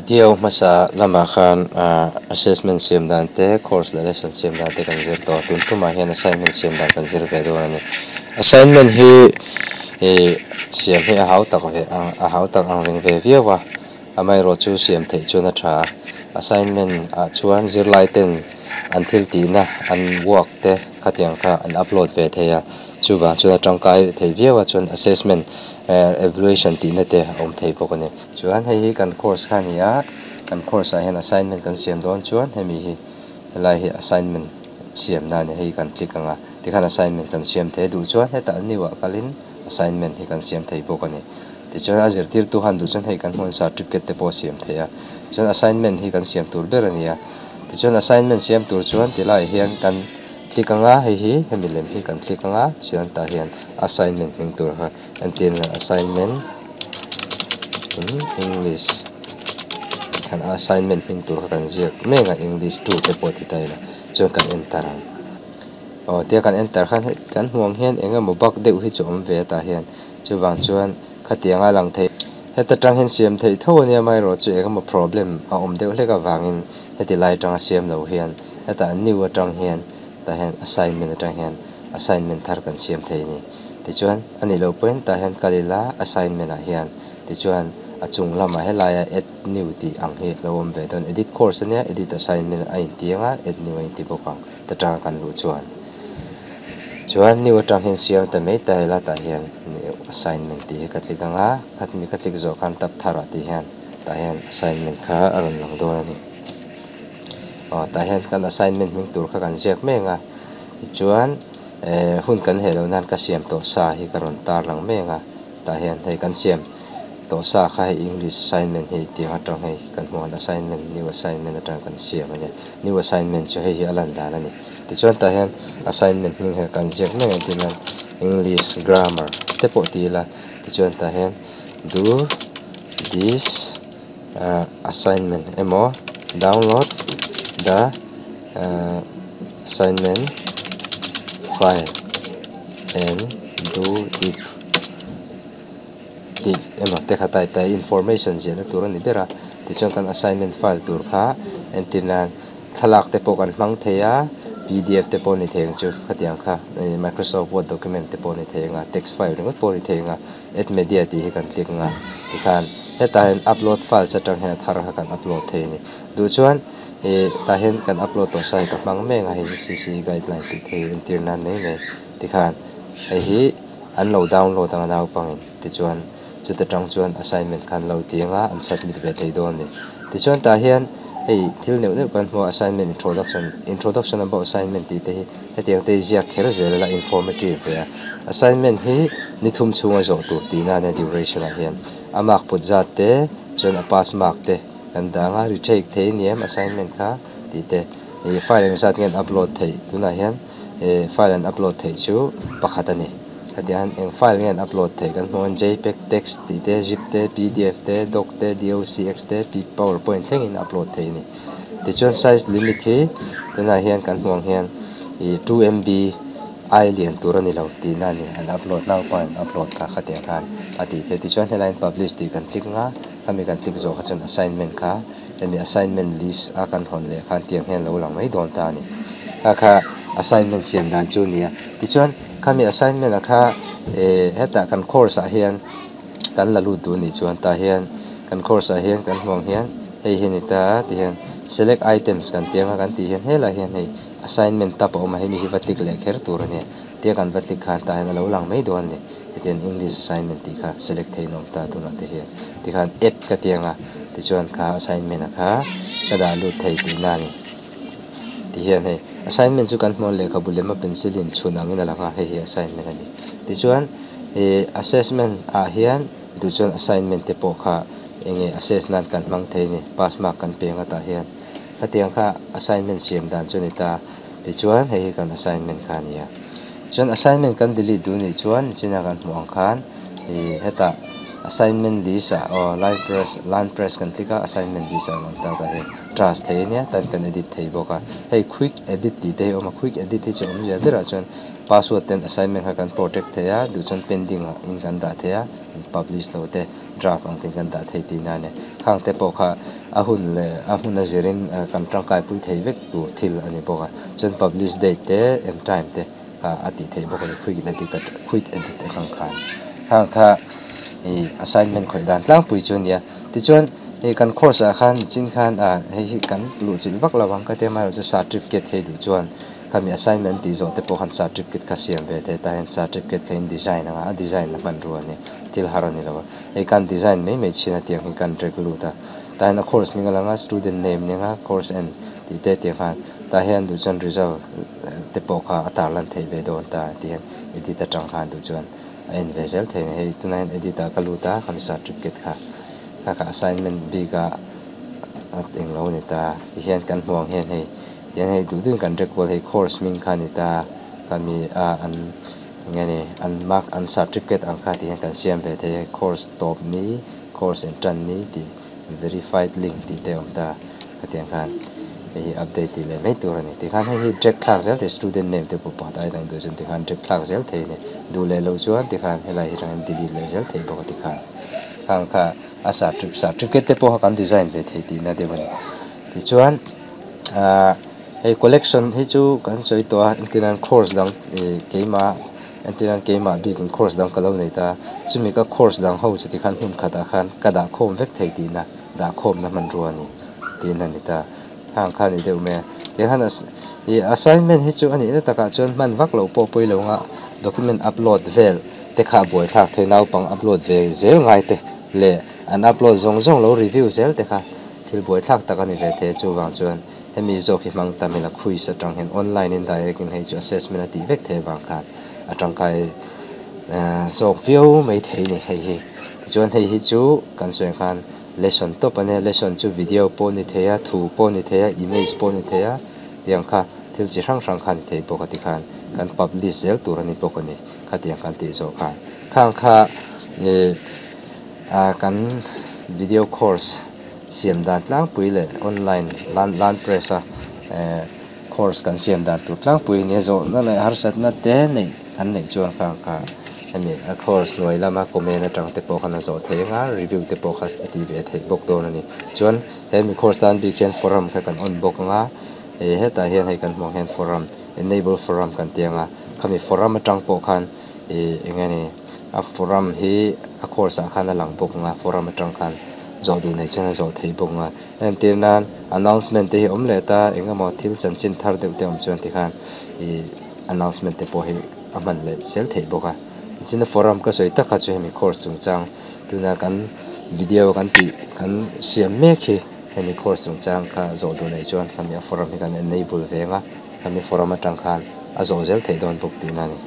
Video hmasa lamah khan assessment siam dan te course leh lesson siam dan te kan zir tawh a tun tumah hian assignment siam dan kan zir ve dawn a ni assignment hi ih siam hi a hau tak ve ang a hau tak ang reng ve viau a amaherawh chu siam theih chuan a tha a assignment ah chuan zirlai ten an thil tihna an work te khatiang kha an upload ve thei a chuvang chuan a tangkai thei viau a chuan assessment eh evaluation tihna te a awm thei bawk a ni. Chuan hei hi kan course kha a ni a kan course ah hian assignment kan siam dawn chuan hemi hi helai hi assignment siamna a ni hei kan click ang a tikhan assignment kan siam thei a duh chuan hetah new ah kalin assignment hi kan siam thei bawk a ni tichuan a zirtirtu han duh chuan hei kan hmuh certificate te pawh a siam thei a chuan assignment hi kan siam tur ber a ni a tichuan assignment siam tur chuan ti laiah hian kan click ang a hei hi hemi lem hi kan click ang a chuan tah hian assignment hming tur kha entir nan assignment in english kan assignment hming tur kha kan ziak mek a english two te pawh ti ta ila chuan kan enter ang aw tia kan enter khan hei kan hmuh ang hian eng emaw bug deuh hi chu a awm ve a tah hian chuvang chuan khatiang a lang thei heta tang hian siam theih tho ania amaherawh chu eng emaw problem a awm deuh hlek avangin heti lai atanga siam lo hian hetah new atang hian tah hian assignment atang hian assignment thar kan siam thei a ni. Tichuan a nih loh pawhin tah hian kal ila assignment ah hian tichuan a chung lamah helaia add new tih ang hi a lo awm ve dawn edit course ania edit assignment a inti anga add new a inti bawk ang ta tanga kan luh chuan chuan new atang hian siam ta mai ta ila tah hian new assignment tih hi ka click anga khatmi ka click zawh khan tab tharah tih hian tah hian assignment kha a rawn lang dawn a ni aw tah hian kan assignment hming tur kha kan ziak mek a tichuan. Eh hun kan heh loh nan ka siam tawh sa hi ka rawn tar lang mek a tah hian hei kan siam tawh sa kha hei english assignment hi tiang atang hei kan hmuh ang assignment new assignment atang kan siam a nia new assignment chu hei hi a lan dan a ni tichuan tah hian assignment hming hi kan ziak mek ang tih nan english grammar te pawh ti ila tichuan tah hian do this ah assignment emaw download the ah assignment file and do it tih emaw te kha type ta information ziahna tur a ni ber a tichuan kan assignment file tur kha entir nan thlalak te pawh kan hmang thei a pdf te pawh a ni thei ang chu khatiang kha ih microsoft word document te pawh a ni thei ang a text file ringawt pawh a ni thei ang a add media tih hi kan click ang a tikhan hetah hian upload files atang hian a thar kha kan upload thei a ni duh chuan ih tah hian kan upload tawh sa hi ka hmang mek a hei hi c c guideline tih te hi entir nan mai mai tikhan hei hi an lo download ang a naupangin tichuan chuta tang chuan assignment kha an lo ti ang a an submit ve thei dawn a ni tichuan tah hian hei thil neuh neuh kan hmu a assignment introduction introduction about assignment tih te hi hetiang te hi ziak kher zel ila informative ve a assignment hi ni thum chhunga zawh tur tihna a nia duration ah hian a mark put zat te chuan a pass mark te kan dang a retake thei a ni em assignment kha tih te ih file eng zat nge an upload theih tunah hian ih file an upload theih chu pakhat a ni hetiang hian eng file nge an upload theih kan hmuh ang jpeg text tih te zip te pdf te doc te docx te powerpoint thlengin upload theih a ni tichuan size limit hi tunah hian kan hmuh ang hian ih two M_B ai lian tur a ni lo tihna a ni an upload naupangin upload kha khatiang khan a tih theih tichuan helaiin publish tih kan click ang a. Khami kan click zawh kha chuan assignment kha hemi assignment list a kan hawn leh khan tiang hian lo lang mai dawn ta a ni. Kha kha assignment siam dan chu a ni a. Tichuan khami assignment ah kha eh hetah kan course ah hian kan la lut duh anih chuan tah hian kan course ah hian kan hmuh ang hian hei hi a ni ta a ti hian select items kan tih ang a kan tih hian helaiah hian hei assignment tab a awm a hemi hi va click leh kher tur a nia. Tia kan va click khan tah hian a lo lang mai dawn a ni. Hetiang English assignment tih kha select theihin a awm ta tunah te hian tikhan add ka ti ang a tichuan kha assignment a kha ka dah lut thei tihna a ni tihian hei assignment chu kan hmuh a lehkhabu lema pencil in chhun angin a lang a hei hi assignment a ni tichuan ih assessment ah hian duh chuan assignment te pawh kha eng nge assess nan kan hmang thei a ni pass mark kan pe ang a tah hian khatiang kha assignment siam dan chu a ni ta. Tichuan hei hi kan assignment kha a ni a chuan assignment kan delete duh nih chuan nichina kan hmuh ang khan ih hetah. Assignment list ah aw line press line press kan click a assignment list ah an awm ta tah hian trash thei ania tan kan edit thei bawk a hei quick edit tih te hi a awm a quick edit hi chu awmzia berah chuan password ten assignment kha kan protect thei a duh chuan pending ah in kan dah thei a in publish loh te draft ang ten kan dah thei tihna a ni khang te pawh kha a hun leh a hmun a zirin kan tangkai pui thei vek tur thil a ni bawk a chuan publish date te and time te kha a tih theih bawk a ni quick edit quick edit atang khan khang kha ih assignment khawih dan tlangpui chu a nia tichuan ih kan course ah khan nichin khan ah hei hi kan luh chilh vak lo ang ka ti a amaherawhchu certificate hi duh chuan khami assignment tih zawh te pawh khan certificate kha siam ve thei tah hian certificate kha in design anga a design na hmanrua a nia thil har a ni lo a hei khan design mai mai chhin a tiang hi kan drag lut a tah hian a course hming a lang a student name nia nga course en tih te tiang khan tah hian duh chuan result te pawh kha a tar lan theih ve dawn ta tih hian edit atang khan duh chuan a en ve zel thei a ni hei tunah hian edit ah ka lut a khami certificate kha kha kha assignment bik a a englo a ni ta tihian kan hmuh ang hian hei tihian hei duh duhin kan record hei course hming kha a ni ta khami a an eng nge ni an mark an certificate ang kha tihian kan siam ve thei a course tawp ni course in tan ni tih verified link tih te a awm ta hetiang khan hei hi update tih leh mai tur a ni tikhan hei hi drag thlak zel thei student name te pawh pakhat ai dang duh chuan tikhan drag thlak zel thei a ni duh leh loh chuan tikhan helai hi atangin delete leh zel thei bawk a tikhan khang kha a certificate te pawh kha kan design ve thei tihna deuh a ni tichuan ahh hei collection hi chu kan sawi tawh a entirnan course dang ih keimah entirnan keimah bikin course dang ka lo nei ta chumi ka course dang ho chu tikhan hmun khatah khan ka dah khawm vek thei tihna dah khawmna hmanrua a ni tihna a ni ta hang kha a ni deuh mai a tikhan ih assignment hi chu a nihna takah chuan hman vak loh pawh pawi lo anga document upload vel te kha a buaithlak thei naupang upload ve zel ngai te leh an upload zawng zawng lo review zel te kha thil buaithlak tak a ni ve thei a chuvang chuan hemi zawk hi hmang tam ila quiz atang hian online in direct in hei chu assessment a tih vek thei avang khan a tangkai zawk viau mai thei a ni hei hi tichuan hei hi chu kan sawi ang khan lesson tawp a nia lesson chu video pawh a ni thei a thu pawh a ni thei a image pawh a ni thei a tiang kha thil chi hrang hrang kha a ni thei bawk a tikhan kan publish zel tur a ni bawk a ni khatiang kan tih zawh khan khang kha ih ah kan video course siam dan tlangpui leh online lan lan press a eh course kan siam dan tur tlangpui a nia zawhna leh harsatna te neih an neih chuan khang kha hemi a course hnuai lama comment atang te pawh khan a zawh theih anga review te pawh kha a tih ve theih bawk dawn a ni chuan hemi course tan bik hian forum kha kan on bawk anga ih hetah hian hei kan hmuh ang hian forum enable forum kan tih anga khami forum atang pawh khan ih eng nge ni a forum hi a course ah khan a lang bawk anga forum atang khan zawh duh nei chuan a zawh theih bawk anga entir nan announcement te hi awm leh ta eng emaw thil chanchin thar deuh te awm chuan tikhan ih announcement te pawh hi a hman leh zel theih bawk a tichuan forum ka sawi tak kha chu hemi course chungchang tuna kan video kan tih kan siam mek hi hemi course chungchang kha zawh duh nei chuan khami a forum hi kan enable ve anga khami forum atang khan a zawh zel theih dawn bawk tihna a ni.